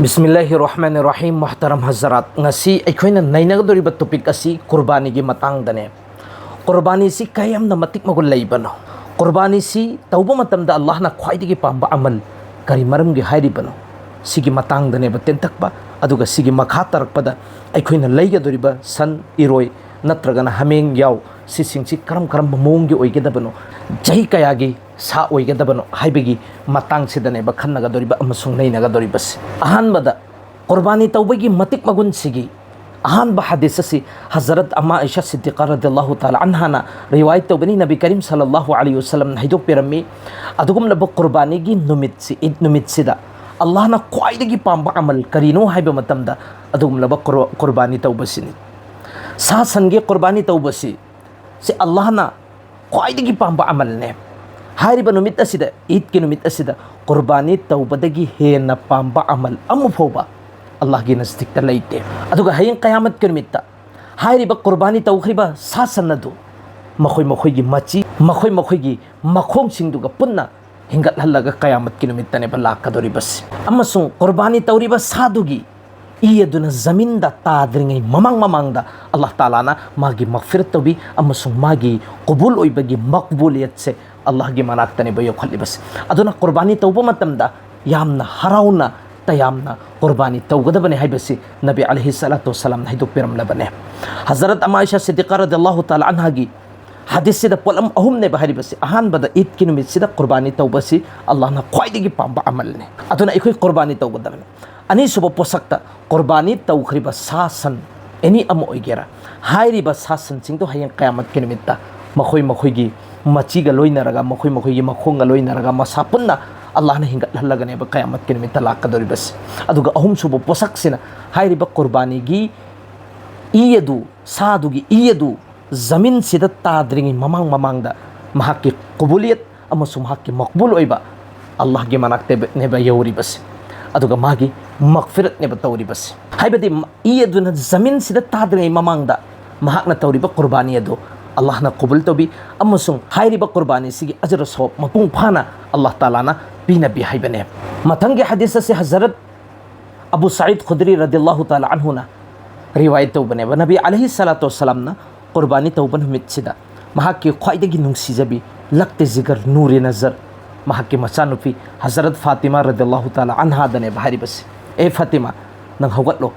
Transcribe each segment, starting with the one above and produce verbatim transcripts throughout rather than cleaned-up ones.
ꯕꯤꯁꯃꯤꯜꯂꯥꯍꯤꯔ ꯔꯍꯃꯥꯅꯤꯔ ꯔꯍꯤꯝ꯫ ꯃꯨꯍꯇꯔꯝ ꯍꯖꯔꯥꯠ, ꯉꯁꯤ ꯑꯩꯈꯣꯏꯅ ꯅꯩꯅꯒꯗꯧꯔꯤꯕ ꯇꯣꯄꯤꯛ ꯑꯁꯤ ꯀꯨꯔꯕꯥꯅꯤꯒꯤ ꯃꯇꯥꯡꯗꯅꯦ꯫ ꯀꯨꯔꯕꯥꯅꯤꯁꯤ ꯀꯌꯥꯝꯅ ꯃꯇꯤꯛ ꯃꯒꯨꯟ ꯂꯩꯕꯅꯣ? ꯀꯨꯔꯕꯥꯅꯤꯁꯤ ꯇꯧꯕ ꯃꯇꯝꯗ ꯑꯜꯂꯥꯍꯅ ꯈ꯭ꯋꯥꯏꯗꯒꯤ ꯄꯥꯝꯕ ꯑꯃꯜ ꯀꯔꯤ ꯃꯔꯝꯒꯤ ꯍꯥꯏꯔꯤꯕꯅꯣ? ꯁꯤꯒꯤ ꯃꯇꯥꯡꯗꯅꯦꯕ ꯇꯦꯟꯇꯛꯄ꯫ ꯑꯗꯨꯒ ꯁꯤꯒꯤ ꯃꯈꯥ ꯇꯥꯔꯛꯄꯗ ꯑꯩꯈꯣꯏꯅ ꯂꯩꯒꯗꯧꯔꯤꯕ ꯁꯟ, ꯏꯔꯣꯏ ꯅꯠꯇ꯭ꯔꯒꯅ ꯍꯥꯃꯦꯡ, ꯌꯥꯎ, ꯁꯤꯁꯤꯡꯁꯤ ꯀꯔꯝ ꯀꯔꯝꯕ ꯃꯑꯣꯡꯒꯤ ꯑꯣꯏꯒꯗꯕꯅꯣ, ꯆꯍꯤ ꯀꯌꯥꯒꯤ ꯁꯥ ꯑꯣꯏꯒꯗꯕꯅꯣ ꯍꯥꯏꯕꯒꯤ ꯃꯇꯥꯡꯁꯤꯗꯅꯦꯕ ꯈꯟꯅꯒꯗꯧꯔꯤꯕ ꯑꯃꯁꯨꯡ ꯅꯩꯅꯒꯗꯧꯔꯤꯕꯁꯤ꯫ ꯑꯍꯥꯟꯕꯗ, ꯀꯨꯔꯕꯥꯅꯤ ꯇꯧꯕꯒꯤ ꯃꯇꯤꯛ ꯃꯒꯨꯟꯁꯤꯒꯤ ꯑꯍꯥꯟꯕ ꯍꯗꯤꯁ ꯑꯁꯤ ꯍꯖꯔꯠ ꯑꯃ ꯑꯥꯏꯁꯥ ꯁꯤꯗꯤꯀꯥ ꯔꯗꯤꯌꯜꯂꯥꯍꯨ ꯇꯥꯂꯥ ꯑꯟꯍꯥꯅ ꯔꯤꯋꯥꯌꯠ ꯇꯧꯕꯅꯤ꯫ ꯅꯕꯤ ꯀꯔꯤꯝ ꯁꯜꯂꯜꯂꯥꯍꯨ ꯑꯂꯩꯍꯤ ꯋꯁꯜꯂꯝꯅ ꯍꯥꯏꯗꯣꯛꯄꯤꯔꯝꯃꯤ꯫ ꯑꯗꯨꯒꯨꯝꯂꯕ ꯀꯨꯔꯕꯥꯅꯤꯒꯤ ꯅꯨꯃꯤꯠꯁꯤ, ꯏꯗ ꯅꯨꯃꯤꯠꯁꯤꯗ, ꯑꯜꯂꯥꯍꯅ ꯈ꯭ꯋꯥꯏꯗꯒꯤ ꯄꯥꯝꯕ ꯑꯃꯜ ꯀꯔꯤꯅꯣ ꯍꯥꯏꯕ ꯃꯇꯝꯗ, ꯑꯗꯨꯒꯨꯝꯂꯕ ꯀꯨꯔ-, ꯀꯨꯔꯕꯥꯅꯤ ꯇꯧꯕꯁꯤꯅꯤ꯫ ꯁꯥ ꯁꯟꯒꯤ ꯀꯨꯔꯕꯥꯅꯤ ꯇꯧꯕꯁꯤ, ꯁꯤ ꯑꯜꯂꯥꯍꯅ ꯈ꯭ꯋꯥꯏꯗꯒꯤ ꯄꯥꯝꯕ ꯑꯃꯜꯅꯦ꯫ ꯍꯥꯏꯔꯤꯕ ꯅꯨꯃꯤꯠ ꯑꯁꯤꯗ, ꯏꯗꯀꯤ ꯅꯨꯃꯤꯠ ꯑꯁꯤꯗ, ꯀꯨꯔꯕꯥꯅꯤ ꯇꯧꯕꯗꯒꯤ ꯍꯦꯟꯅ ꯄꯥꯝꯕ ꯑꯃꯜ ꯑꯃ ꯐꯥꯎꯕ ꯑꯜꯂꯥꯍꯒꯤ ꯅꯖꯗꯤꯛꯇ ꯂꯩꯇꯦ꯫ ꯑꯗꯨꯒ ꯍꯌꯦꯡ ꯀꯌꯥꯃꯠꯀꯤ ꯅꯨꯃꯤꯠꯇ ꯍꯥꯏꯔꯤꯕ ꯀꯨꯔꯕꯥꯅꯤ ꯇꯧꯈ꯭ꯔꯤꯕ ꯁꯥ ꯁꯟ ꯑꯗꯨ ꯃꯈꯣꯏ ꯃꯈꯣꯏꯒꯤ ꯃꯆꯤ, ꯃꯈꯣꯏ ꯃꯈꯣꯏꯒꯤ ꯃꯈꯣꯡꯁꯤꯡꯗꯨꯒ ꯄꯨꯟꯅ ꯍꯤꯡꯒꯠꯍꯜꯂꯒ ꯀꯌꯥꯃꯠꯀꯤ ꯅꯨꯃꯤꯠꯇꯅꯦꯕ ꯂꯥꯛꯀꯗꯧꯔꯤꯕꯁꯤ꯫ ꯑꯃꯁꯨꯡ ꯀꯨꯔꯕꯥꯅꯤ ꯇꯧꯔꯤꯕ ꯁꯥꯗꯨꯒꯤ ꯏ ꯑꯗꯨꯅ ꯖꯃꯤꯟꯗ ꯇꯥꯗ꯭ꯔꯤꯉꯩ ꯃꯃꯥꯡ ꯃꯃꯥꯡꯗ ꯑꯜꯂꯥꯍ ꯇꯥꯂꯥꯅ ꯃꯥꯒꯤ ꯃꯒꯐꯤꯔꯠ ꯇꯧꯕꯤ ꯑꯃꯁꯨꯡ ꯃꯥꯒꯤ ꯀꯕꯨꯜ ꯑꯣꯏꯕꯒꯤ ꯃꯛꯕꯨꯂꯤꯌꯠꯁꯦ ꯑꯜꯂꯥꯍꯒꯤ ꯃꯅꯥꯛꯇꯅꯦꯕ ꯌꯧꯈꯠꯂꯤꯕꯁꯤ꯫ ꯑꯗꯨꯅ ꯀꯨꯔꯕꯥꯅꯤ ꯇꯧꯕ ꯃꯇꯝꯗ ꯌꯥꯝꯅ ꯍꯔꯥꯎꯅ, ꯇꯌꯥꯝꯅ ꯀꯨꯔꯕꯥꯅꯤ ꯇꯧꯒꯗꯕꯅꯤ ꯍꯥꯏꯕꯁꯤ ꯅꯕꯤ ꯑꯂꯩꯍꯤ ꯁꯂꯥꯇꯨ ꯋꯁꯁꯂꯥꯝꯅ ꯍꯥꯏꯗꯣꯛꯄꯤꯔꯝꯂꯕꯅꯦ꯫ ꯍꯖꯔꯠ ꯑꯃ ꯑꯥꯏꯁꯥ ꯁꯤꯗꯤꯀꯥ ꯔꯗꯤꯌꯜꯂꯥꯍꯨ ꯇꯥꯂꯥ ꯑꯟꯍꯥꯒꯤ ꯍꯗꯤꯁꯁꯤꯗ ꯄꯣꯠꯂꯝ ꯑꯍꯨꯝꯅꯦꯕ ꯍꯥꯏꯔꯤꯕꯁꯤ꯫ ꯑꯍꯥꯟꯕꯗ, ꯏꯗꯀꯤ ꯅꯨꯃꯤꯠꯁꯤꯗ ꯀꯨꯔꯕꯥꯅꯤ ꯇꯧꯕꯁꯤ ꯑꯜꯂꯥꯍꯅ ꯈ꯭ꯋꯥꯏꯗꯒꯤ ꯄꯥꯝꯕ ꯑꯃꯜꯅꯤ꯫ ꯑꯗꯨꯅ ꯑꯩꯈꯣꯏ ꯀꯨꯔꯕꯥꯅꯤ ꯇꯧꯒꯗꯕꯅꯤ꯫ ꯑꯅꯤꯁꯨꯕ ꯄꯣꯠꯁꯛꯇ, ꯀꯨꯔꯕꯥꯅꯤ ꯇꯧꯈ꯭ꯔꯤꯕ ꯁꯥ ꯁꯟ ꯑꯦꯅꯤ ꯑꯃ ꯑꯣꯏꯒꯦꯔꯥ, ꯍꯥꯏꯔꯤꯕ ꯁꯥ ꯁꯟꯁꯤꯡꯗꯣ ꯍꯌꯦꯡ ꯀꯌꯥꯃꯠꯀꯤ ꯅꯨꯃꯤꯠꯇ ꯃꯈꯣꯏ ꯃꯈꯣꯏꯒꯤ ꯃꯆꯤꯒ ꯂꯣꯏꯅꯔꯒ, ꯃꯈꯣꯏ ꯃꯈꯣꯏꯒꯤ ꯃꯈꯣꯡꯒ ꯂꯣꯏꯅꯔꯒ, ꯃꯁꯥ ꯄꯨꯟꯅ ꯑꯜꯂꯥꯍꯅ ꯍꯤꯡꯒꯠꯍꯜꯂꯒꯅꯦꯕ ꯀꯌꯥꯃꯠꯀꯤ ꯅꯨꯃꯤꯠꯇ ꯂꯥꯛꯀꯗꯧꯔꯤꯕꯁꯤ꯫ ꯑꯗꯨꯒ ꯑꯍꯨꯝꯁꯨꯕ ꯄꯣꯠꯁꯛꯁꯤꯅ, ꯍꯥꯏꯔꯤꯕ ꯀꯨꯔꯕꯥꯅꯤꯒꯤ ꯏ ꯑꯗꯨ, ꯁꯥꯗꯨꯒꯤ ꯏ ꯑꯗꯨ ꯖꯃꯤꯟꯁꯤꯗ ꯇꯥꯗ꯭ꯔꯤꯉꯩ ꯃꯃꯥꯡ ꯃꯃꯥꯡꯗ ꯃꯍꯥꯛꯀꯤ ꯀꯕꯨꯂꯤꯌꯠ ꯑꯃꯁꯨꯡ ꯃꯍꯥꯛꯀꯤ ꯃꯛꯕꯨꯜ ꯑꯣꯏꯕ ꯑꯜꯂꯥꯍꯒꯤ ꯃꯅꯥꯛꯇꯅꯦꯕ ꯌꯧꯔꯤꯕꯁꯤ꯫ ꯑꯗꯨꯒ ꯃꯥꯒꯤ ꯃꯒꯐꯤꯔꯠꯅꯦꯕ ꯇꯧꯔꯤꯕꯁꯤ꯫ ꯍꯥꯏꯕꯗꯤ, ꯏ ꯑꯗꯨꯅ ꯖꯃꯤꯟꯁꯤꯗ ꯇꯥꯗ꯭ꯔꯤꯉꯩ ꯃꯃꯥꯡꯗ ꯃꯍꯥꯛꯅ ꯇꯧꯔꯤꯕ ꯀꯨꯔꯕꯥꯅꯤ ꯑꯗꯨ ꯑꯜꯂꯥꯍꯅ ꯀꯕꯨꯜ ꯇꯧꯕꯤ ꯑꯃꯁꯨꯡ ꯍꯥꯏꯔꯤꯕ ꯀꯨꯔꯕꯥꯅꯤꯁꯤꯒꯤ ꯑꯖꯔ ꯁꯣꯞ ꯃꯄꯨꯡ ꯐꯥꯅ ꯑꯜꯂꯥꯍ ꯇꯥꯂꯥꯅ ꯄꯤꯅꯕꯤ ꯍꯥꯏꯕꯅꯦ꯫ ꯃꯊꯪꯒꯤ ꯍꯗꯤꯁ ꯑꯁꯤ ꯍꯖꯔꯠ ꯑꯕꯨ ꯁꯥꯏꯗ ꯈꯨꯗ꯭ꯔꯤ ꯔꯗꯤꯌꯜꯂꯥꯍꯨ ꯇꯥꯂꯥ ꯑꯟꯍꯨꯅ ꯔꯤꯋꯥꯌꯠ ꯇꯧꯕꯅꯦꯕ, ꯅꯕꯤ ꯑꯂꯩꯍꯤ ꯁꯂꯥꯇꯨ ꯋꯁꯁꯂꯥꯝꯅ ꯀꯨꯔꯕꯥꯅꯤ ꯇꯧꯕ ꯅꯨꯃꯤꯠꯁꯤꯗ ꯃꯍꯥꯛꯀꯤ ꯈ꯭ꯋꯥꯏꯗꯒꯤ ꯅꯨꯡꯁꯤꯖꯕꯤ, ꯂꯛꯇꯦ ꯖꯤꯒꯔ, ꯅꯨꯔꯦ ꯅꯖꯔ, ꯃꯍꯥꯛꯀꯤ ꯃꯆꯥꯅꯨꯄꯤ ꯍꯖꯔꯠ ꯐꯥꯇꯤꯃꯥ ꯔꯗꯤꯌꯜꯂꯥꯍꯨ ꯇꯥꯂꯥ ꯑꯟꯍꯥꯗꯅꯦꯕ ꯍꯥꯏꯔꯤꯕꯁꯤ, "ꯑꯦ ꯐꯥꯇꯤꯃꯥ, ꯅꯪ ꯍꯧꯒꯠꯂꯣ,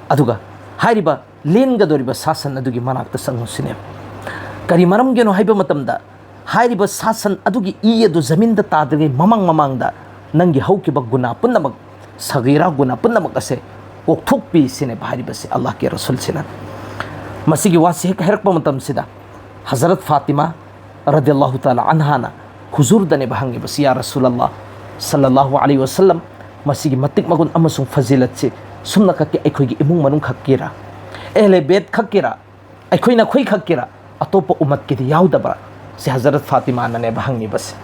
ꯑꯗꯨꯒ ꯍꯥꯏꯔꯤꯕ ꯂꯦꯟꯒꯗꯧꯔꯤꯕ ꯁꯥ ꯁꯟ ꯑꯗꯨꯒꯤ ꯃꯅꯥꯛꯇ ꯆꯪꯉꯨ" ꯁꯤꯅꯦꯕ꯫ ꯀꯔꯤ ꯃꯔꯝꯒꯤꯅꯣ ꯍꯥꯏꯕ ꯃꯇꯝꯗ, ꯍꯥꯏꯔꯤꯕ ꯁꯥ ꯁꯟ ꯑꯗꯨꯒꯤ ꯏ ꯑꯗꯨ ꯖꯃꯤꯟꯗ ꯇꯥꯗ꯭ꯔꯤꯉꯩ ꯃꯃꯥꯡ ꯃꯃꯥꯡꯗ ꯅꯪꯒꯤ ꯍꯧꯈꯤꯕ ꯒꯨꯅꯥ ꯄꯨꯝꯅꯃꯛ, ꯁꯒꯤꯔꯥ ꯒꯨꯅꯥ ꯄꯨꯝꯅꯃꯛ ꯑꯁꯦ ꯀꯣꯛꯊꯣꯛꯄꯤ ꯁꯤꯅꯦꯕ ꯍꯥꯏꯔꯤꯕꯁꯦ ꯑꯜꯂꯥꯍꯒꯤ ꯔꯁꯨꯜꯁꯤꯅ꯫ ꯃꯁꯤꯒꯤ ꯋꯥꯁꯤ ꯍꯦꯛ ꯍꯥꯏꯔꯛꯄ ꯃꯇꯝꯁꯤꯗ ꯍꯖꯔꯠ ꯐꯥꯇꯤꯃꯥ ꯔꯗꯤꯌꯜꯂꯥꯍꯨ ꯇꯥꯂꯥ ꯑꯟꯍꯥꯅ ꯍꯨꯖꯨꯔꯗꯅꯦꯕ ꯍꯪꯉꯤꯕꯁꯤ, "ꯌꯥ ꯔꯁꯨꯂꯜꯂꯥꯍ ꯁꯜꯂꯜꯂꯥꯍꯨ ꯑꯂꯩꯍꯤ ꯋꯁꯜꯂꯝ, ꯃꯁꯤꯒꯤ ꯃꯇꯤꯛ ꯃꯒꯨꯟ ꯑꯃꯁꯨꯡ ꯐꯖꯤꯂꯠꯁꯤ ꯁꯨꯝꯅ ꯈꯛꯀꯤ ꯑꯩꯈꯣꯏꯒꯤ ꯏꯃꯨꯡ ꯃꯅꯨꯡ ꯈꯛꯀꯤꯔꯥ, ꯑꯦꯍꯂꯦ ꯕꯦꯠ ꯈꯛꯀꯤꯔꯥ, ꯑꯩꯈꯣꯏ ꯅꯈꯣꯏ ꯈꯛꯀꯤꯔꯥ, ꯑꯇꯣꯞꯄ ꯎꯃꯠꯀꯤꯗꯤ ꯌꯥꯎꯗꯕ꯭ꯔꯥ?" ꯁꯤ ꯍꯖꯔꯠ ꯐꯥꯇꯤꯃꯥꯅꯅꯦꯕ ꯍꯪꯉꯤꯕꯁꯦ꯫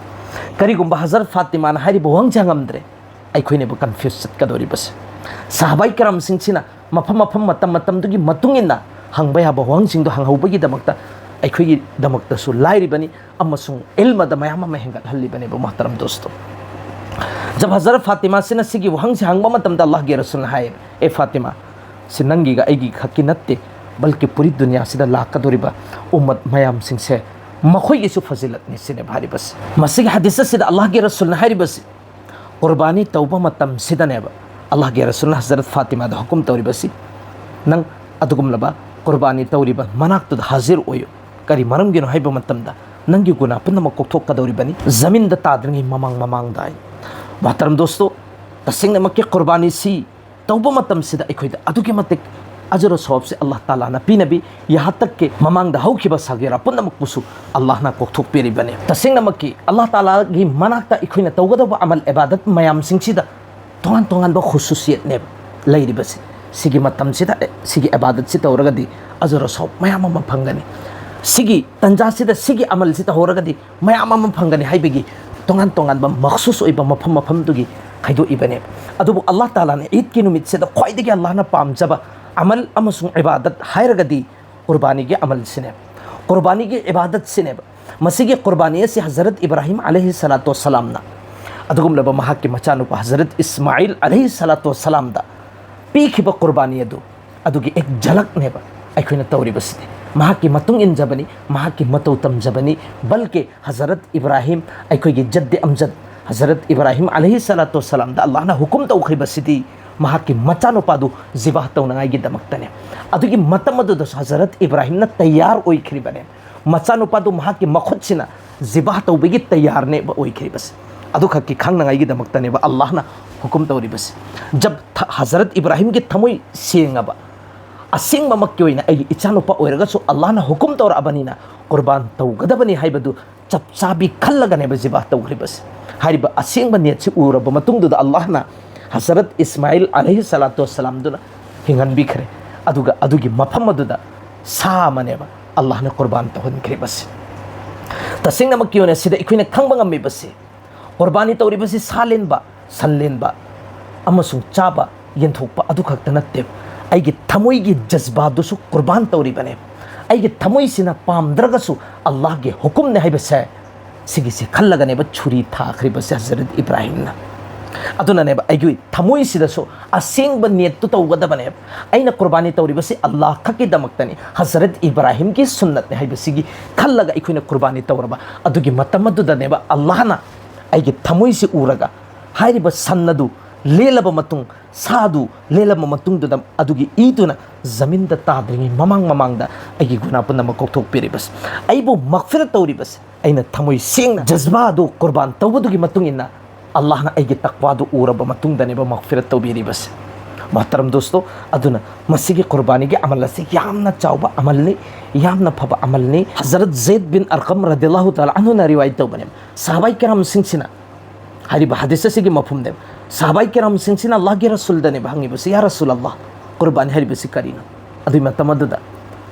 ꯀꯔꯤꯒꯨꯝꯕ ꯍꯖꯔꯠ ꯐꯥꯇꯤꯃꯥꯅ ꯍꯥꯏꯔꯤꯕ ꯋꯥꯍꯪꯁꯦ ꯍꯪꯉꯝꯗ꯭ꯔꯦ, ꯑꯩꯈꯣꯏꯅꯦꯕ ꯀꯟꯐ꯭ꯌꯨꯁ ꯆꯠꯀꯗꯧꯔꯤꯕꯁꯦ꯫ ꯁꯍꯥꯕꯥꯏ ꯀꯔꯥꯝꯁꯤꯡꯁꯤꯅ ꯃꯐꯝ ꯃꯐꯝ, ꯃꯇꯝ ꯃꯇꯝꯗꯨꯒꯤ ꯃꯇꯨꯡ ꯏꯟꯅ ꯍꯪꯕ ꯌꯥꯕ ꯋꯥꯍꯪꯁꯤꯡꯗꯣ ꯍꯪꯍꯧꯕꯒꯤꯗꯃꯛꯇ ꯑꯩꯈꯣꯏꯒꯤꯗꯃꯛꯇꯁꯨ ꯂꯥꯏꯔꯤꯕꯅꯤ ꯑꯃꯁꯨꯡ ꯏꯜꯃꯗ ꯃꯌꯥꯝ ꯑꯃ ꯍꯦꯟꯒꯠꯍꯜꯂꯤꯕꯅꯦꯕ, ꯃꯣꯍꯇꯔꯝ ꯗꯣꯁꯇꯣ꯫ ꯖꯕ ꯍꯖꯔꯠ ꯐꯥꯇꯤꯃꯥꯁꯤꯅ ꯁꯤꯒꯤ ꯋꯥꯍꯪꯁꯤ ꯍꯪꯕ ꯃꯇꯝꯗ ꯑꯜꯂꯥꯍꯒꯤ ꯔꯁꯨꯜꯅ ꯍꯥꯏꯌꯦ, "ꯑꯦ ꯐꯥꯇꯤꯃꯥ, ꯁꯤ ꯅꯪꯒꯤꯒ ꯑꯩꯒꯤ ꯈꯛꯀꯤ ꯅꯠꯇꯦ, ꯕꯜꯀꯤ ꯄꯨꯔꯤ ꯗꯨꯅꯤꯌꯥꯁꯤꯗ ꯂꯥꯛꯀꯗꯧꯔꯤꯕ ꯎꯝꯃꯠ ꯃꯌꯥꯝꯁꯤꯡꯁꯦ, ꯃꯈꯣꯏꯒꯤꯁꯨ ꯐꯖꯤꯂꯠꯅꯤ" ꯁꯤꯅꯦꯕ ꯍꯥꯏꯔꯤꯕꯁꯤ꯫ ꯃꯁꯤꯒꯤ ꯍꯗꯤꯁ ꯑꯁꯤꯗ ꯑꯜꯂꯥꯍꯒꯤ ꯔꯁꯨꯜꯅ ꯍꯥꯏꯔꯤꯕꯁꯤ, ꯀꯨꯔꯕꯥꯅꯤ ꯇꯧꯕ ꯃꯇꯝꯁꯤꯗꯅꯦꯕ ꯑꯜꯂꯥꯍꯒꯤ ꯔꯁꯨꯜꯅ ꯍꯖꯔꯠ ꯐꯥꯇꯤꯃꯥꯗ ꯍꯨꯀꯨꯝ ꯇꯧꯔꯤꯕꯁꯤ, "ꯅꯪ ꯑꯗꯨꯒꯨꯝꯂꯕ ꯀꯨꯔꯕꯥꯅꯤ ꯇꯧꯔꯤꯕ ꯃꯅꯥꯛꯇꯨꯗ ꯍꯥꯖꯤꯔ ꯑꯣꯏꯌꯨ꯫ ꯀꯔꯤ ꯃꯔꯝꯒꯤꯅꯣ ꯍꯥꯏꯕ ꯃꯇꯝꯗ ꯅꯪꯒꯤ ꯒꯨꯅꯥ ꯄꯨꯝꯅꯃꯛ ꯀꯣꯛꯊꯣꯛꯀꯗꯧꯔꯤꯕꯅꯤ, ꯖꯃꯤꯟꯗ ꯇꯥꯗ꯭ꯔꯤꯉꯩ ꯃꯃꯥꯡ ꯃꯃꯥꯡꯗ" ꯍꯥꯏ꯫ ꯃꯣꯍꯇꯔꯝ ꯗꯣꯁꯇꯣ, ꯇꯁꯦꯡꯅꯃꯛꯀꯤ ꯀꯨꯔꯕꯥꯅꯤꯁꯤ ꯇꯧꯕ ꯃꯇꯝꯁꯤꯗ ꯑꯩꯈꯣꯏꯗ ꯑꯗꯨꯛꯀꯤ ꯃꯇꯤꯛ ꯑꯖꯔ ꯁꯣꯞꯁꯦ ꯑꯜꯂꯥꯍ ꯇꯥꯂꯥꯅ ꯄꯤꯅꯕꯤ, ꯌꯍꯥ ꯇꯛꯀꯤ ꯃꯃꯥꯡꯗ ꯍꯧꯈꯤꯕ ꯁꯒꯤꯔꯥ ꯄꯨꯝꯅꯃꯛꯄꯨꯁꯨ ꯑꯜꯂꯥꯍꯅ ꯀꯣꯛꯊꯣꯛꯄꯤꯔꯤꯕꯅꯤ꯫ ꯇꯁꯦꯡꯅꯃꯛꯀꯤ ꯑꯜꯂꯥꯍ ꯇꯥꯂꯥꯒꯤ ꯃꯅꯥꯛꯇ ꯑꯩꯈꯣꯏꯅ ꯇꯧꯒꯗꯧꯕ ꯑꯃꯜ ꯏꯕꯥꯗꯠ ꯃꯌꯥꯝꯁꯤꯡꯁꯤꯗ ꯇꯣꯉꯥꯟ ꯇꯣꯉꯥꯟꯕ ꯈꯨꯁꯨꯁꯤꯌꯠꯅꯦꯕ ꯂꯩꯔꯤꯕꯁꯦ꯫ ꯁꯤꯒꯤ ꯃꯇꯝꯁꯤꯗ, ꯑꯦ, ꯁꯤꯒꯤ ꯏꯕꯥꯗꯠꯁꯤ ꯇꯧꯔꯒꯗꯤ ꯑꯖꯔ ꯁꯣꯞ ꯃꯌꯥꯝ ꯑꯃ ꯐꯪꯒꯅꯤ꯫ ꯁꯤꯒꯤ ꯇꯟꯖꯥꯁꯤꯗ ꯁꯤꯒꯤ ꯑꯃꯜꯁꯤ ꯇꯧꯍꯧꯔꯒꯗꯤ ꯃꯌꯥꯝ ꯑꯃ ꯐꯪꯒꯅꯤ ꯍꯥꯏꯕꯒꯤ ꯇꯣꯉꯥꯟ ꯇꯣꯉꯥꯟꯕ ꯃꯈꯁꯨꯁ ꯑꯣꯏꯕ ꯃꯐꯝ ꯃꯐꯝꯗꯨꯒꯤ ꯈꯥꯏꯗꯣꯛꯏꯕꯅꯦꯕ꯫ ꯑꯗꯨꯕꯨ ꯑꯜꯂꯥꯍ ꯇꯥꯂꯥꯅ ꯏꯗꯀꯤ ꯅꯨꯃꯤꯠꯁꯤꯗ ꯈ꯭ꯋꯥꯏꯗꯒꯤ ꯑꯜꯂꯥꯍꯅ ꯄꯥꯝꯖꯕ ꯑꯃꯜ ꯑꯃꯁꯨꯡ ꯏꯕꯥꯗꯠ ꯍꯥꯏꯔꯒꯗꯤ ꯀꯨꯔꯕꯥꯅꯤꯒꯤ ꯑꯃꯜꯁꯤꯅꯦꯕ, ꯀꯨꯔꯕꯥꯅꯤꯒꯤ ꯏꯕꯥꯗꯠꯁꯤꯅꯦꯕ꯫ ꯃꯁꯤꯒꯤ ꯀꯨꯔꯕꯥꯅꯤ ꯑꯁꯤ ꯍꯖꯔꯠ ꯏꯕ꯭ꯔꯥꯍꯤꯝ ꯑꯂꯩꯍꯤ ꯁꯂꯥꯇꯨ ꯋꯁꯁꯂꯥꯝꯅ ꯑꯗꯨꯒꯨꯝꯂꯕ ꯃꯍꯥꯛꯀꯤ ꯃꯆꯥꯅꯨꯄꯥ ꯍꯖꯔꯠ ꯏꯁꯃꯥꯏꯜ ꯑꯂꯩꯍꯤ ꯁꯂꯥꯇꯨ ꯋꯁꯁꯂꯥꯝꯗ ꯄꯤꯈꯤꯕ ꯀꯨꯔꯕꯥꯅꯤ ꯑꯗꯨ, ꯑꯗꯨꯒꯤ ꯑꯦꯛ ꯖꯂꯛꯅꯦꯕ ꯑꯩꯈꯣꯏꯅ ꯇꯧꯔꯤꯕꯁꯤꯗꯤ꯫ ꯃꯍꯥꯛꯀꯤ ꯃꯇꯨꯡ ꯏꯟꯖꯕꯅꯤ, ꯃꯍꯥꯛꯀꯤ ꯃꯇꯧ ꯇꯝꯖꯕꯅꯤ꯫ ꯕꯜꯀꯦ ꯍꯖꯔꯠ ꯏꯕ꯭ꯔꯥꯍꯤꯝ, ꯑꯩꯈꯣꯏꯒꯤ ꯖꯗꯦ ꯑꯝꯖꯗ ꯍꯖꯔꯠ ꯏꯕ꯭ꯔꯥꯍꯤꯝ ꯑꯂꯩꯍꯤ ꯁꯂꯥꯇꯨ ꯋꯁꯂꯥꯝꯗ ꯑꯜꯂꯥꯍꯅ ꯍꯨꯀꯨꯝ ꯇꯧꯈ꯭ꯔꯤꯕꯁꯤꯗꯤ ꯃꯍꯥꯛꯀꯤ ꯃꯆꯥꯅꯨꯄꯥꯗꯨ ꯖꯤꯕꯥꯍ ꯇꯧꯅꯉꯥꯏꯒꯤꯗꯃꯛꯇꯅꯦ꯫ ꯑꯗꯨꯒꯤ ꯃꯇꯝ ꯑꯗꯨꯗꯁꯨ ꯍꯖꯔꯠ ꯏꯕ꯭ꯔꯥꯍꯤꯝꯅ ꯇꯌꯥꯔ ꯑꯣꯏꯈ꯭ꯔꯤꯕꯅꯦ꯫ ꯃꯆꯥꯅꯨꯄꯥꯗꯨ ꯃꯍꯥꯛꯀꯤ ꯃꯈꯨꯠꯁꯤꯅ ꯖꯤꯕꯥꯍ ꯇꯧꯕꯒꯤ ꯇꯌꯥꯔꯅꯦꯕ ꯑꯣꯏꯈ꯭ꯔꯤꯕꯁꯦ꯫ ꯑꯗꯨꯈꯛꯀꯤ ꯈꯪꯅꯉꯥꯏꯒꯤꯗꯃꯛꯇꯅꯦꯕ ꯑꯜꯂꯥꯍꯅ ꯍꯨꯀꯨꯝ ꯇꯧꯔꯤꯕꯁꯦ꯫ ꯖꯕ ꯊ-, ꯍꯖꯔꯠ ꯏꯕ꯭ꯔꯥꯍꯤꯝꯒꯤ ꯊꯃꯣꯏ ꯁꯦꯡꯉꯕ, ꯑꯁꯦꯡꯕꯃꯛꯀꯤ ꯑꯣꯏꯅ ꯑꯩꯒꯤ ꯏꯆꯥꯅꯨꯄꯥ ꯑꯣꯏꯔꯒꯁꯨ ꯑꯜꯂꯥꯍꯅ ꯍꯨꯀꯨꯝ ꯇꯧꯔꯛꯑꯕꯅꯤꯅ ꯀꯨꯔꯕꯥꯟ ꯇꯧꯒꯗꯕꯅꯤ ꯍꯥꯏꯕꯗꯨ ꯆꯞ ꯆꯥꯕꯤ ꯈꯜꯂꯒꯅꯦꯕ ꯖꯤꯕꯥ ꯇꯧꯈ꯭ꯔꯤꯕꯁꯦ꯫ ꯍꯥꯏꯔꯤꯕ ꯑꯁꯦꯡꯕ ꯅꯤꯌꯠꯁꯤ ꯎꯔꯕ ꯃꯇꯨꯡꯗꯨꯗ ꯑꯜꯂꯥꯍꯅ ꯍꯖꯔꯠ ꯏꯁꯃꯥꯏꯜ ꯑꯂꯩꯍꯤ ꯁꯂꯥꯇꯨ ꯋꯁꯁꯂꯥꯝꯗꯨꯅ ꯍꯤꯡꯍꯟꯕꯤꯈ꯭ꯔꯦ꯫ ꯑꯗꯨꯒ ꯑꯗꯨꯒꯤ ꯃꯐꯝ ꯑꯗꯨꯗ ꯁꯥ ꯑꯃꯅꯦꯕ ꯑꯜꯂꯥꯍꯅ ꯀꯨꯔꯕꯥꯟ ꯇꯧꯍꯟꯈ꯭ꯔꯤꯕꯁꯦ꯫ ꯇꯁꯦꯡꯅꯃꯛꯀꯤ ꯑꯣꯏꯅ ꯁꯤꯗ ꯑꯩꯈꯣꯏꯅ ꯈꯪꯕ ꯉꯝꯃꯤꯕꯁꯤ, ꯀꯨꯔꯕꯥꯅꯤ ꯇꯧꯔꯤꯕꯁꯤ ꯁꯥ ꯂꯦꯟꯕ, ꯁꯟ ꯂꯦꯟꯕ ꯑꯃꯁꯨꯡ ꯆꯥꯕ, ꯌꯦꯟꯊꯣꯛꯄ ꯑꯗꯨ ꯈꯛꯇ ꯅꯠꯇꯦ, ꯑꯩꯒꯤ ꯊꯃꯣꯏꯒꯤ ꯖꯖꯕꯥꯗꯨꯁꯨ ꯀꯨꯔꯕꯥꯟ ꯇꯧꯔꯤꯕꯅꯦ꯫ ꯑꯩꯒꯤ ꯊꯃꯣꯏꯁꯤꯅ ꯄꯥꯝꯗ꯭ꯔꯒꯁꯨ ꯑꯜꯂꯥꯍꯒꯤ ꯍꯨꯀꯨꯝꯅꯦ ꯍꯥꯏꯕꯁꯦ, ꯁꯤꯒꯤꯁꯤ ꯈꯜꯂꯒꯅꯦꯕ ꯆꯨꯔꯤ ꯊꯥꯈ꯭ꯔꯤꯕꯁꯦ ꯍꯖꯔꯠ ꯏꯕ꯭ꯔꯥꯍꯤꯝꯅ꯫ ꯑꯗꯨꯅꯅꯦꯕ ꯑꯩꯒꯤ ꯊꯃꯣꯏꯁꯤꯗꯁꯨ ꯑꯁꯦꯡꯕ ꯅꯤꯌꯠꯇꯨ ꯇꯧꯒꯗꯕꯅꯦꯕ꯫ ꯑꯩꯅ ꯀꯨꯔꯕꯥꯅꯤ ꯇꯧꯔꯤꯕꯁꯤ ꯑꯜꯂꯥꯍ ꯈꯛꯀꯤꯗꯃꯛꯇꯅꯤ, ꯍꯖꯔꯠ ꯏꯕ꯭ꯔꯥꯍꯤꯝꯒꯤ ꯁꯨꯟꯅꯠꯅꯦ ꯍꯥꯏꯕꯁꯤꯒꯤ ꯈꯜꯂꯒ ꯑꯩꯈꯣꯏꯅ ꯀꯨꯔꯕꯥꯅꯤ ꯇꯧꯔꯕ꯫ ꯑꯗꯨꯒꯤ ꯃꯇꯝ ꯑꯗꯨꯗꯅꯦꯕ ꯑꯜꯂꯥꯍꯅ ꯑꯩꯒꯤ ꯊꯃꯣꯏꯁꯤ ꯎꯔꯒ ꯍꯥꯏꯔꯤꯕ ꯁꯟ ꯑꯗꯨ ꯂꯦꯜꯂꯕ ꯃꯇꯨꯡ, ꯁꯥ ꯑꯗꯨ ꯂꯦꯜꯂꯕ ꯃꯇꯨꯡꯗꯨꯗ ꯑꯗꯨꯒꯤ ꯏꯗꯨꯅ ꯖꯃꯤꯟꯗ ꯇꯥꯗ꯭ꯔꯤꯉꯩ ꯃꯃꯥꯡ ꯃꯃꯥꯡꯗ ꯑꯩꯒꯤ ꯒꯨꯅꯥ ꯄꯨꯝꯅꯃꯛ ꯀꯣꯛꯊꯣꯛꯄꯤꯔꯤꯕꯁꯦ꯫ ꯑꯩꯕꯨ ꯃꯛꯐꯤꯔꯠ ꯇꯧꯔꯤꯕꯁꯦ꯫ ꯑꯩꯅ ꯊꯃꯣꯏ ꯁꯦꯡꯅ ꯖꯖꯕꯥ ꯑꯗꯨ ꯀꯨꯔꯕꯥꯟ ꯇꯧꯕꯗꯨꯒꯤ ꯃꯇꯨꯡ ꯏꯟꯅ ꯑꯜꯂꯥꯍꯅ ꯑꯩꯒꯤ ꯇꯛꯋꯥꯗꯨ ꯎꯔꯕ ꯃꯇꯨꯡꯗꯅꯦꯕ ꯃꯛꯐꯤꯔꯠ ꯇꯧꯕꯤꯔꯤꯕꯁꯦ꯫ ꯃꯣꯍꯇꯔꯝ ꯗꯣꯁꯇꯣ, ꯑꯗꯨꯅ ꯃꯁꯤꯒꯤ ꯀꯨꯔꯕꯥꯅꯤꯒꯤ ꯑꯃꯜ ꯑꯁꯤ ꯌꯥꯝꯅ ꯆꯥꯎꯕ ꯑꯃꯜꯅꯤ, ꯌꯥꯝꯅ ꯐꯕ ꯑꯃꯜꯅꯤ꯫ ꯍꯖꯔꯠ ꯖꯦꯗ ꯕꯤꯟ ꯑꯔꯀꯝ ꯔꯗꯤꯌꯜꯂꯥꯍꯨ ꯇꯥꯂꯥ ꯑꯟꯍꯨꯅ ꯔꯤꯋꯥꯌꯠ ꯇꯧꯕꯅꯦ꯫ ꯁꯍꯥꯕꯥꯏ ꯀꯤꯔꯥꯝꯁꯤꯡꯁꯤꯅ ꯍꯥꯏꯔꯤꯕ ꯍꯗꯤꯁ ꯑꯁꯤꯒꯤ ꯃꯐꯝꯅꯦꯕ꯫ ꯁꯍꯥꯕꯥꯏ ꯀꯤꯔꯥꯝꯁꯤꯡꯁꯤꯅ ꯑꯜꯂꯥꯍꯒꯤ ꯔꯁꯨꯜꯗꯅꯦꯕ ꯍꯪꯉꯤꯕꯁꯤ, "ꯌꯥ ꯔꯁꯨꯜ ꯑꯜꯂꯥꯍ, ꯀꯨꯔꯕꯥꯅꯤ ꯍꯥꯏꯔꯤꯕꯁꯤ ꯀꯔꯤꯅꯣ?" ꯑꯗꯨꯒꯤ ꯃꯇꯝ ꯑꯗꯨꯗ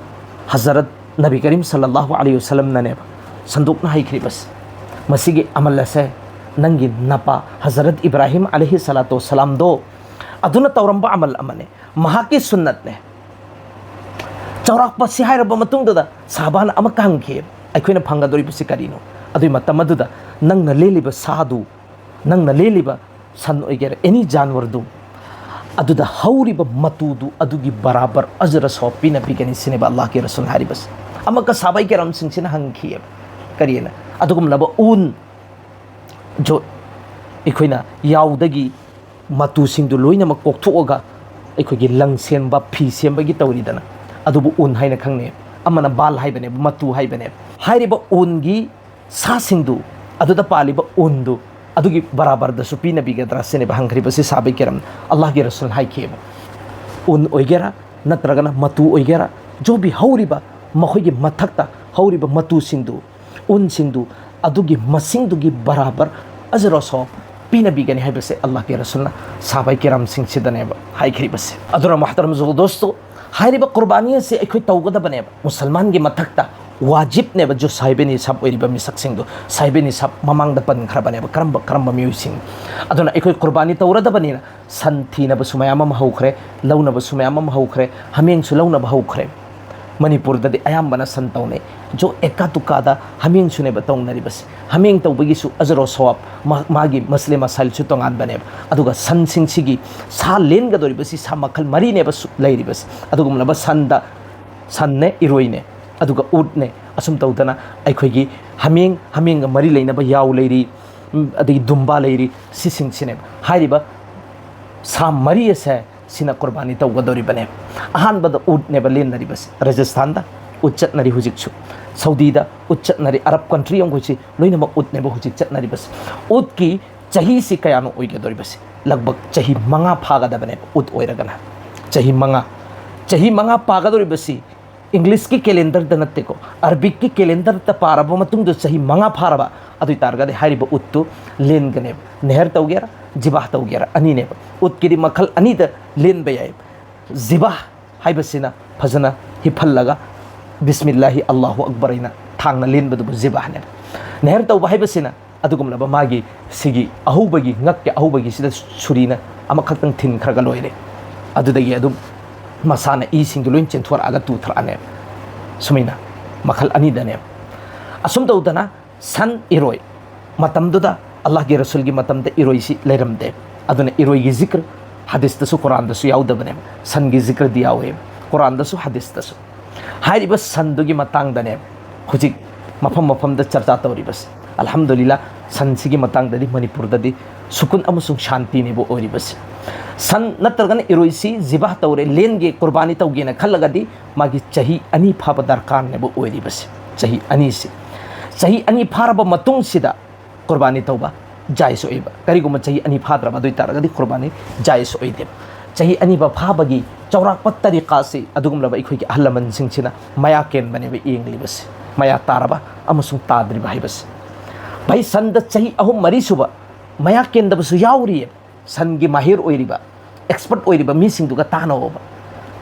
ꯍꯖꯔꯠ ꯅꯕꯤ ꯀꯔꯤꯝ ꯁꯜꯂꯜꯂꯥꯍꯨ ꯑꯂꯩꯍꯤ ꯋꯁꯜꯂꯝꯅꯅꯦꯕ ꯁꯟꯗꯣꯛꯅ ꯍꯥꯏꯈ꯭ꯔꯤꯕꯁꯤ, "ꯃꯁꯤꯒꯤ ꯑꯃꯜ ꯑꯁꯦ ꯅꯪꯒꯤ ꯅꯄꯥ ꯍꯖꯔꯠ ꯏꯕ꯭ꯔꯥꯍꯤꯝ ꯑꯂꯩꯍꯤ ꯁꯂꯥꯇꯨ ꯋꯁꯁꯂꯥꯝꯗꯣ ꯑꯗꯨꯅ ꯇꯧꯔꯝꯕ ꯑꯃꯜ ꯑꯃꯅꯦ, ꯃꯍꯥꯛꯀꯤ ꯁꯨꯟꯅꯠꯅꯦ꯫" ꯆꯥꯎꯔꯥꯛꯄ ꯁꯤ ꯍꯥꯏꯔꯕ ꯃꯇꯨꯡꯗꯨꯗ ꯁꯍꯥꯕꯥꯅ ꯑꯃꯨꯛꯀ ꯍꯪꯈꯤ, "ꯑꯩꯈꯣꯏꯅ ꯐꯪꯒꯗꯧꯔꯤꯕꯁꯤ ꯀꯔꯤꯅꯣ?" ꯑꯗꯨꯒꯤ ꯃꯇꯝ ꯑꯗꯨꯗ, "ꯅꯪꯅ ꯂꯦꯜꯂꯤꯕ ꯁꯥꯗꯨ, ꯅꯪꯅ ꯂꯦꯜꯂꯤꯕ ꯁꯟ ꯑꯣꯏꯒꯦꯔꯥ, ꯑꯦꯅꯤ ꯖꯥꯟꯋꯔꯗꯨ, ꯑꯗꯨꯗ ꯍꯧꯔꯤꯕ ꯃꯇꯨꯗꯨ ꯑꯗꯨꯒꯤ ꯕꯔꯥꯕꯔ ꯑꯖꯔ ꯁꯣꯞ ꯄꯤꯅꯕꯤꯒꯅꯤ ꯁꯤꯅꯦꯕ ꯑꯜꯂꯥꯍꯒꯤ ꯔꯁꯨꯜ ꯍꯥꯏꯔꯤꯕꯁꯦ꯫ ꯑꯃꯨꯛꯀ ꯁꯥꯕꯩ ꯀꯔꯝꯁꯤꯡꯁꯤꯅ ꯍꯪꯈꯤꯑꯕ, ꯀꯔꯤꯅ? ꯑꯗꯨꯒꯨꯝꯂꯕ ꯎꯟ, ꯖꯣ ꯑꯩꯈꯣꯏꯅ ꯌꯥꯎꯗꯒꯤ ꯃꯇꯨꯁꯤꯡꯗꯨ ꯂꯣꯏꯅꯃꯛ ꯀꯣꯛꯊꯣꯛꯑꯒ ꯑꯩꯈꯣꯏꯒꯤ ꯂꯪ ꯁꯦꯝꯕ, ꯐꯤ ꯁꯦꯝꯕꯒꯤ ꯇꯧꯔꯤꯗꯅ, ꯑꯗꯨꯕꯨ ꯎꯟ ꯍꯥꯏꯅ ꯈꯪꯅꯩ꯫ ꯑꯃꯅ ꯕꯥꯜ ꯍꯥꯏꯕꯅꯦꯕ, ꯃꯇꯨ ꯍꯥꯏꯕꯅꯦꯕ꯫ ꯍꯥꯏꯔꯤꯕ ꯎꯟꯒꯤ ꯁꯥꯁꯤꯡꯗꯨ, ꯑꯗꯨꯗ ꯄꯥꯜꯂꯤꯕ ꯎꯟꯗꯨ ꯑꯗꯨꯒꯤ ꯕꯔꯥꯕꯔꯗꯁꯨ ꯄꯤꯅꯕꯤꯒꯗ꯭ꯔꯥ ꯁꯤꯅꯦꯕ ꯍꯪꯈ꯭ꯔꯤꯕꯁꯤ ꯁꯥꯕꯩ ꯀꯔꯝ ꯑꯜꯂꯥꯍꯒꯤ ꯔꯁꯨꯜ ꯍꯥꯏꯈꯤꯑꯕ꯫ ꯎꯟ ꯑꯣꯏꯒꯦꯔꯥ ꯅꯠꯇ꯭ꯔꯒꯅ ꯃꯇꯨ ꯑꯣꯏꯒꯦꯔꯥ, ꯖꯣꯕꯤ ꯍꯧꯔꯤꯕ ꯃꯈꯣꯏꯒꯤ ꯃꯊꯛꯇ ꯍꯧꯔꯤꯕ ꯃꯇꯨꯁꯤꯡꯗꯨ, ꯎꯟꯁꯤꯡꯗꯨ, ꯑꯗꯨꯒꯤ ꯃꯁꯤꯡꯗꯨꯒꯤ ꯕꯔꯥꯕꯔ ꯑꯖꯔ ꯁꯣꯞ ꯄꯤꯅꯕꯤꯒꯅꯤ ꯍꯥꯏꯕꯁꯦ ꯑꯜꯂꯥꯍꯒꯤ ꯔꯁꯨꯜꯅ ꯁꯥꯕꯩ ꯀꯔꯝꯁꯤꯡꯁꯤꯗꯅꯦꯕ ꯍꯥꯏꯈ꯭ꯔꯤꯕꯁꯦ꯫ ꯑꯗꯨꯅ ꯃꯨꯍꯇꯔꯝ ꯖꯨꯒꯜ ꯗꯣꯁꯇꯣ, ꯍꯥꯏꯔꯤꯕ ꯀꯨꯔꯕꯥꯅꯤ ꯑꯁꯤ ꯑꯩꯈꯣꯏ ꯇꯧꯒꯗꯕꯅꯦꯕ꯫ ꯃꯨꯁꯜꯃꯥꯟꯒꯤ ꯃꯊꯛꯇ ꯋꯥꯖꯤꯕꯅꯦꯕ, ꯖꯨ ꯁꯥꯍꯤꯕꯦ ꯅꯤꯁꯥꯕ ꯑꯣꯏꯔꯤꯕ ꯃꯤꯁꯛꯁꯤꯡꯗꯨ꯫ ꯁꯥꯍꯤꯕꯦ ꯅꯤꯁꯥꯕ ꯃꯃꯥꯡꯗ ꯄꯟꯈ꯭ꯔꯕꯅꯦꯕ꯫ ꯀꯔꯝꯕ, ꯀꯔꯝꯕ ꯃꯤꯑꯣꯏꯁꯤꯡ? ꯑꯗꯨꯅ ꯑꯩꯈꯣꯏ ꯀꯨꯔꯕꯥꯅꯤ ꯇꯧꯔꯗꯕꯅꯤꯅ ꯁꯟ ꯊꯤꯅꯕꯁꯨ ꯃꯌꯥꯝ ꯑꯃ ꯍꯧꯈ꯭ꯔꯦ, ꯂꯧꯅꯕꯁꯨ ꯃꯌꯥꯝ ꯑꯃ ꯍꯧꯈ꯭ꯔꯦ, ꯍꯥꯃꯦꯡꯁꯨ ꯂꯧꯅꯕ ꯍꯧꯈ꯭ꯔꯦ꯫ ꯃꯅꯤꯄꯨꯔꯗꯗꯤ ꯑꯌꯥꯝꯕꯅ ꯁꯟ ꯇꯧꯅꯩ꯫ ꯖꯣ ꯑꯦꯀꯥ ꯇꯨꯀꯥꯗ ꯍꯥꯃꯦꯡꯁꯨꯅꯦꯕ ꯇꯧꯅꯔꯤꯕꯁꯦ꯫ ꯍꯥꯃꯦꯡ ꯇꯧꯕꯒꯤꯁꯨ ꯑꯖꯔꯣ ꯁꯣꯋꯥꯕ, ꯃꯥ-, ꯃꯥꯒꯤ ꯃꯁꯂꯦ ꯃꯁꯥꯏꯜꯁꯨ ꯇꯣꯉꯥꯟꯕꯅꯦꯕ꯫ ꯑꯗꯨꯒ ꯁꯟꯁꯤꯡꯁꯤꯒꯤ ꯁꯥ ꯂꯦꯟꯒꯗꯧꯔꯤꯕꯁꯤ ꯁꯥ ꯃꯈꯜ ꯃꯔꯤꯅꯦꯕ ꯁꯨ-, ꯂꯩꯔꯤꯕꯁꯦ꯫ ꯑꯗꯨꯒꯨꯝꯂꯕ ꯁꯟꯗ, ꯁꯟꯅꯦ, ꯏꯔꯣꯏꯅꯦ, ꯑꯗꯨꯒ ꯎꯠꯅꯦ꯫ ꯑꯁꯨꯝ ꯇꯧꯗꯅ ꯑꯩꯈꯣꯏꯒꯤ ꯍꯥꯃꯦꯡ, ꯍꯥꯃꯦꯡꯒ ꯃꯔꯤ ꯂꯩꯅꯕ ꯌꯥꯎ ꯂꯩꯔꯤ, ꯎꯝ, ꯑꯗꯒꯤ ꯗꯨꯝꯕꯥ ꯂꯩꯔꯤ꯫ ꯁꯤꯁꯤꯡꯁꯤꯅꯦꯕ ꯍꯥꯏꯔꯤꯕ ꯁꯥ ꯃꯔꯤ ꯑꯁꯦ ꯁꯤꯅ ꯀꯨꯔꯕꯥꯅꯤ ꯇꯧꯒꯗꯧꯔꯤꯕꯅꯦ꯫ ꯑꯍꯥꯟꯕꯗ ꯎꯠꯅꯦꯕ ꯂꯦꯟꯅꯔꯤꯕꯁꯦ꯫ ꯔꯥꯖꯁꯊꯥꯟꯗ ꯎꯠ ꯆꯠꯅꯔꯤ ꯍꯧꯖꯤꯛꯁꯨ, ꯁꯧꯗꯤꯗ ꯎꯠ ꯆꯠꯅꯔꯤ, ꯑꯔꯕ ꯀꯟꯇ꯭ꯔꯤ ꯑꯃꯈꯣꯏꯁꯤ ꯂꯣꯏꯅꯃꯛ ꯎꯠꯅꯦꯕ ꯍꯧꯖꯤꯛ ꯆꯠꯅꯔꯤꯕꯁꯦ꯫ ꯎꯠꯀꯤ ꯆꯍꯤꯁꯤ ꯀꯌꯥꯅꯣ ꯑꯣꯏꯒꯗꯧꯔꯤꯕꯁꯦ? ꯂꯒꯚꯒ ꯆꯍꯤ ꯃꯉꯥ ꯐꯥꯒꯗꯕꯅꯦꯕ ꯎꯠ ꯑꯣꯏꯔꯒꯅ꯫ ꯆꯍꯤ ꯃꯉꯥ, ꯆꯍꯤ ꯃꯉꯥ ꯄꯥꯒꯗꯧꯔꯤꯕꯁꯤ ꯏꯪꯂꯤꯁꯀꯤ ꯀꯦꯂꯦꯟꯗꯔꯗ ꯅꯠꯇꯦꯀꯣ, ꯑꯔꯕꯤꯛꯀꯤ ꯀꯦꯂꯦꯟꯗꯔꯗ ꯄꯥꯔꯕ ꯃꯇꯨꯡꯗ ꯆꯍꯤ ꯃꯉꯥ ꯐꯥꯔꯕ, ꯑꯗꯨ ꯑꯣꯏ ꯇꯥꯔꯒꯗꯤ ꯍꯥꯏꯔꯤꯕ ꯎꯠꯇꯨ ꯂꯦꯟꯒꯅꯦꯕ꯫ ꯅꯦꯍꯔ ꯇꯧꯒꯦꯔꯥ, ꯖꯤꯕꯥꯍ ꯇꯧꯒꯦꯔꯥ, ꯑꯅꯤꯅꯦꯕ꯫ ꯎꯠꯀꯤꯗꯤ ꯃꯈꯜ ꯑꯅꯤꯗ ꯂꯦꯟꯕ ꯌꯥꯏ꯫ ꯖꯤꯕꯥꯍ ꯍꯥꯏꯕꯁꯤꯅ ꯐꯖꯅ ꯍꯤꯞꯍꯜꯂꯒ ꯕꯤꯁꯃꯤꯜꯂꯥꯍꯤ ꯑꯜꯂꯥꯍꯨ ꯑꯛꯕꯔ ꯍꯥꯏꯅ ꯊꯥꯡꯅ ꯂꯦꯟꯕꯗꯨꯕꯨ ꯖꯤꯕꯥꯍꯅꯦꯕ꯫ ꯅꯦꯍꯔ ꯇꯧꯕ ꯍꯥꯏꯕꯁꯤꯅ ꯑꯗꯨꯒꯨꯝꯂꯕ ꯃꯥꯒꯤ ꯁꯤꯒꯤ ꯑꯍꯧꯕꯒꯤ, ꯉꯛꯀꯤ ꯑꯍꯧꯕꯒꯤꯁꯤꯗ ꯁꯨꯔꯤꯅ ꯑꯃꯈꯛꯇꯪ ꯊꯤꯟꯈ꯭ꯔꯒ ꯂꯣꯏꯔꯦ꯫ ꯑꯗꯨꯗꯒꯤ ꯑꯗꯨꯝ ꯃꯁꯥꯅ ꯏꯁꯤꯡꯗꯨ ꯂꯣꯏ ꯆꯦꯟꯊꯣꯔꯛꯑꯒ ꯇꯨꯊꯔꯛꯑꯅꯦꯕ꯫ ꯁꯨꯃꯥꯏꯅ ꯃꯈꯜ ꯑꯅꯤꯗꯅꯦꯕ꯫ ꯑꯁꯨꯝ ꯇꯧꯗꯅ ꯁꯟ, ꯏꯔꯣꯏ, ꯃꯇꯝꯗꯨꯗ ꯑꯜꯂꯥꯍꯒꯤ ꯔꯁꯨꯜꯒꯤ ꯃꯇꯝꯗ ꯏꯔꯣꯏꯁꯤ ꯂꯩꯔꯝꯗꯦ꯫ ꯑꯗꯨꯅ ꯏꯔꯣꯏꯒꯤ ꯖꯤꯀ꯭ꯔ ꯍꯗꯤꯁꯇꯁꯨ ꯀꯨꯔꯥꯟꯗꯁꯨ ꯌꯥꯎꯗꯕꯅꯦꯕ, ꯁꯟꯒꯤ ꯖꯤꯀ꯭ꯔꯗꯤ ꯌꯥꯎꯋꯦꯕ ꯀꯨꯔꯥꯟꯗꯁꯨ ꯍꯗꯤꯁꯇꯁꯨ꯫ ꯍꯥꯏꯔꯤꯕ ꯁꯟꯗꯨꯒꯤ ꯃꯇꯥꯡꯗꯅꯦꯕ ꯍꯧꯖꯤꯛ ꯃꯐꯝ ꯃꯐꯝꯗ ꯆꯔꯆꯥ ꯇꯧꯔꯤꯕꯁꯦ꯫ ꯑꯜꯍꯝꯗꯨꯂꯤꯜꯂꯥ, ꯁꯟꯁꯤꯒꯤ ꯃꯇꯥꯡꯗꯗꯤ ꯃꯅꯤꯄꯨꯔꯗꯗꯤ ꯁꯨꯀꯨꯟ ꯑꯃꯁꯨꯡ ꯁꯥꯟꯇꯤꯅꯦꯕ ꯑꯣꯏꯔꯤꯕꯁꯤ꯫ ꯁꯟ ꯅꯠꯇ꯭ꯔꯒꯅ ꯏꯔꯣꯏꯁꯤ ꯖꯤꯕꯥ ꯇꯧꯔꯦ, ꯂꯦꯟꯒꯦ, ꯀꯨꯔꯕꯥꯅꯤ ꯇꯧꯒꯦꯅ ꯈꯜꯂꯒꯗꯤ ꯃꯥꯒꯤ ꯆꯍꯤ ꯑꯅꯤ ꯐꯥꯕ ꯗꯔꯀꯥꯔꯅꯦꯕ ꯑꯣꯏꯔꯤꯕꯁꯤ꯫ ꯆꯍꯤ ꯑꯅꯤꯁꯤ, ꯆꯍꯤ ꯑꯅꯤ ꯐꯥꯔꯕ ꯃꯇꯨꯡꯁꯤꯗ ꯀꯨꯔꯕꯥꯅꯤ ꯇꯧꯕ ꯖꯥꯏꯁ ꯑꯣꯏꯕ꯫ ꯀꯔꯤꯒꯨꯝꯕ ꯆꯍꯤ ꯑꯅꯤ ꯐꯥꯗ꯭ꯔꯕ ꯑꯗꯨ ꯑꯣꯏꯇꯥꯔꯒꯗꯤ ꯀꯨꯔꯕꯥꯅꯤ ꯖꯥꯏꯁ ꯑꯣꯏꯗꯦꯕ꯫ ꯆꯍꯤ ꯑꯅꯤ ꯐꯥꯕꯒꯤ ꯆꯥꯎꯔꯥꯛꯄ ꯇꯔꯤꯀꯥꯁꯤ ꯑꯗꯨꯒꯨꯝꯂꯕ ꯑꯩꯈꯣꯏꯒꯤ ꯑꯍꯜ ꯂꯃꯟꯁꯤꯡꯁꯤꯅ ꯃꯌꯥ ꯀꯦꯟꯕꯅꯦꯕ ꯌꯦꯡꯂꯤꯕꯁꯤ, ꯃꯌꯥ ꯇꯥꯔꯕ ꯑꯃꯁꯨꯡ ꯇꯥꯗ꯭ꯔꯤꯕ ꯍꯥꯏꯕꯁꯤ꯫ ꯚꯥꯏ, ꯁꯟꯗ ꯆꯍꯤ ꯑꯍꯨꯝ ꯃꯔꯤ ꯁꯨꯕ ꯃꯌꯥ ꯀꯦꯟꯗꯕꯁꯨ ꯌꯥꯎꯔꯤꯑꯕ꯫ ꯁꯟꯒꯤ ꯃꯥꯍꯤꯔ ꯑꯣꯏꯔꯤꯕ, ꯑꯦꯛꯁꯄꯔꯠ ꯑꯣꯏꯔꯤꯕ ꯃꯤꯁꯤꯡꯗꯨꯒ ꯇꯥꯟꯅꯧꯕ꯫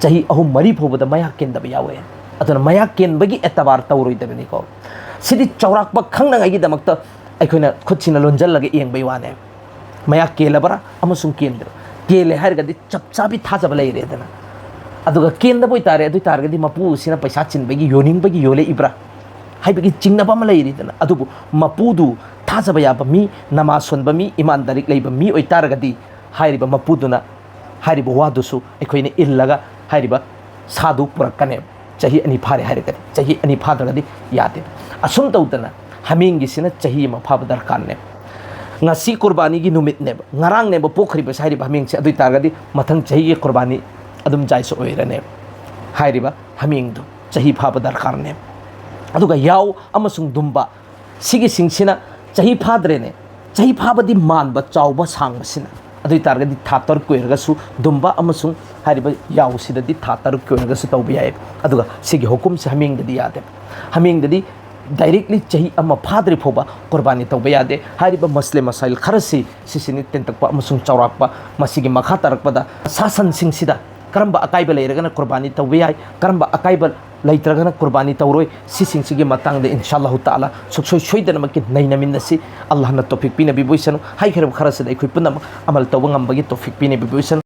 ꯆꯍꯤ ꯑꯍꯨꯝ ꯃꯔꯤ ꯐꯥꯎꯕꯗ ꯃꯌꯥ ꯀꯦꯟꯗꯕ ꯌꯥꯎꯋꯦ꯫ ꯑꯗꯨꯅ ꯃꯌꯥ ꯀꯦꯟꯕꯒꯤ ꯑꯦꯇꯕꯥꯔ ꯇꯧꯔꯣꯏꯗꯕꯅꯤꯀꯣ꯫ ꯁꯤꯗꯤ ꯆꯥꯎꯔꯥꯛꯄ ꯈꯪꯅꯉꯥꯏꯒꯤꯗꯃꯛꯇ ꯑꯩꯈꯣꯏꯅ ꯈꯨꯠꯁꯤꯅ ꯂꯣꯟꯁꯤꯜꯂꯒ ꯌꯦꯡꯕꯩ ꯋꯥꯅꯦ꯫ ꯃꯌꯥ ꯀꯦꯜꯂꯕ꯭ꯔꯥ ꯑꯃꯁꯨꯡ ꯀꯦꯟꯗ꯭ꯔꯥ? ꯀꯦꯜꯂꯦ ꯍꯥꯏꯔꯒꯗꯤ ꯆꯞ ꯆꯥꯕꯤ ꯊꯥꯖꯕ ꯂꯩꯔꯦꯗꯅ꯫ ꯑꯗꯨꯒ ꯀꯦꯟꯗꯕ ꯑꯣꯏꯇꯥꯔꯦ, ꯑꯗꯨ ꯑꯣꯏꯇꯥꯔꯒꯗꯤ ꯃꯄꯨꯁꯤꯅ ꯄꯩꯁꯥ ꯆꯤꯟꯕꯒꯤ, ꯌꯣꯟꯅꯤꯡꯕꯒꯤ ꯌꯣꯜꯂꯛꯏꯕ꯭ꯔꯥ ꯍꯥꯏꯕꯒꯤ ꯆꯤꯡꯅꯕ ꯑꯃ ꯂꯩꯔꯤꯗꯅ꯫ ꯑꯗꯨꯕꯨ ꯃꯄꯨꯗꯨ ꯊꯥꯖꯕ ꯌꯥꯕ ꯃꯤ, ꯅꯃꯥ ꯁꯣꯟꯕ ꯃꯤ, ꯏꯃꯥꯟꯗꯥꯔꯤꯛ ꯂꯩꯕ ꯃꯤ ꯑꯣꯏꯇꯥꯔꯒꯗꯤ ꯍꯥꯏꯔꯤꯕ ꯃꯄꯨꯗꯨꯅ ꯍꯥꯏꯔꯤꯕ ꯋꯥꯗꯨꯁꯨ ꯑꯩꯈꯣꯏꯅ ꯏꯜꯂꯒ ꯍꯥꯏꯔꯤꯕ ꯁꯥꯗꯨ ꯄꯨꯔꯛꯀꯅꯦꯕ꯫ ꯆꯍꯤ ꯑꯅꯤ ꯐꯥꯔꯦ ꯍꯥꯏꯔꯒꯗꯤ, ꯆꯍꯤ ꯑꯅꯤ ꯐꯥꯗ꯭ꯔꯒꯗꯤ ꯌꯥꯗꯦ꯫ ꯑꯁꯨꯝ ꯇꯧꯗꯅ ꯍꯥꯃꯦꯡꯒꯤꯁꯤꯅ ꯆꯍꯤ ꯑꯃ ꯐꯥꯕ ꯗꯔꯀꯥꯔꯅꯦꯕ꯫ ꯉꯁꯤ ꯀꯨꯔꯕꯥꯅꯤꯒꯤ ꯅꯨꯃꯤꯠꯅꯦꯕ, ꯉꯔꯥꯡꯅꯦꯕ ꯄꯣꯛꯈ꯭ꯔꯤꯕꯁꯦ ꯍꯥꯏꯔꯤꯕ ꯍꯥꯃꯦꯡꯁꯦ, ꯑꯗꯨ ꯑꯣꯏꯇꯥꯔꯒꯗꯤ ꯃꯊꯪ ꯆꯍꯤꯒꯤ ꯀꯨꯔꯕꯥꯅꯤ ꯑꯗꯨꯝ ꯖꯥꯏꯁ ꯑꯣꯏꯔꯅꯦꯕ꯫ ꯍꯥꯏꯔꯤꯕ ꯍꯥꯃꯦꯡꯗꯨ ꯆꯍꯤ ꯐꯥꯕ ꯗꯔꯀꯥꯔꯅꯦꯕ꯫ ꯑꯗꯨꯒ ꯌꯥꯎ ꯑꯃꯁꯨꯡ ꯗꯨꯝꯕ ꯁꯤꯒꯤꯁꯤꯡꯁꯤꯅ ꯆꯍꯤ ꯐꯥꯗ꯭ꯔꯦꯅꯦ, ꯆꯍꯤ ꯐꯥꯕꯗꯤ ꯃꯥꯟꯕ ꯆꯥꯎꯕ ꯁꯥꯡꯕꯁꯤꯅ꯫ ꯑꯗꯨ ꯑꯣꯏꯇꯥꯔꯒꯗꯤ ꯊꯥ ꯇꯔꯨꯛꯀꯤ ꯑꯣꯏꯔꯒꯁꯨ ꯗꯨꯝꯕ ꯑꯃꯁꯨꯡ ꯍꯥꯏꯔꯤꯕ ꯌꯥꯎꯁꯤꯗꯗꯤ ꯊꯥ ꯇꯔꯨꯛꯀꯤ ꯑꯣꯏꯔꯒꯁꯨ ꯇꯧꯕ ꯌꯥꯏ꯫ ꯑꯗꯨꯒ ꯁꯤꯒꯤ ꯍꯨꯀꯨꯝꯁꯦ ꯍꯥꯃꯦꯡꯗꯗꯤ ꯌꯥꯗꯦ꯫ ꯍꯥꯃꯦꯡꯗꯗꯤ ꯗꯥꯏꯔꯦꯛꯂꯤ ꯆꯍꯤ ꯑꯃ ꯐꯥꯗ꯭ꯔꯤ ꯐꯥꯎꯕ ꯀꯨꯔꯕꯥꯅꯤ ꯇꯧꯕ ꯌꯥꯗꯦ꯫ ꯍꯥꯏꯔꯤꯕ ꯃꯁꯂꯦ ꯃꯁꯥꯏꯜ ꯈꯔꯁꯤ, ꯁꯤꯁꯤꯅꯤ ꯇꯦꯟꯇꯛꯄ ꯑꯃꯁꯨꯡ ꯆꯥꯎꯔꯥꯛꯄ꯫ ꯃꯁꯤꯒꯤ ꯃꯈꯥ ꯇꯥꯔꯛꯄꯗ ꯁꯥ ꯁꯟꯁꯤꯡꯁꯤꯗ ꯀꯔꯝꯕ ꯑꯀꯥꯏꯕ ꯂꯩꯔꯒꯅ ꯀꯨꯔꯕꯥꯅꯤ ꯇꯧꯕ ꯌꯥꯏ, ꯀꯔꯝꯕ ꯑꯀꯥꯏꯕ ꯂꯩꯇ꯭ꯔꯒꯅ ꯀꯨꯔꯕꯥꯅꯤ ꯇꯧꯔꯣꯏ, ꯁꯤꯁꯤꯡꯁꯤꯒꯤ ꯃꯇꯥꯡꯗ ꯏꯟꯁꯥ ꯑꯜꯂꯥꯍꯨ ꯇꯥꯂꯥ ꯁꯨꯛꯁꯣꯏ ꯁꯣꯏꯗꯅꯃꯛꯀꯤ ꯅꯩꯅꯃꯤꯟꯅꯁꯤ꯫ ꯑꯜꯂꯥꯍꯅ ꯇꯣꯐꯤꯛ ꯄꯤꯅꯕꯤꯕ ꯑꯣꯏꯁꯅꯨ꯫ ꯍꯥꯏꯈ꯭ꯔꯕ ꯈꯔꯁꯤꯗ ꯑꯩꯈꯣꯏ ꯄꯨꯝꯅꯃꯛ ꯑꯃꯜ ꯇꯧꯕ ꯉꯝꯕꯒꯤ ꯇꯣꯐꯤꯛ ꯄꯤꯅꯕꯤꯕ ꯑꯣꯏꯁꯅꯨ꯫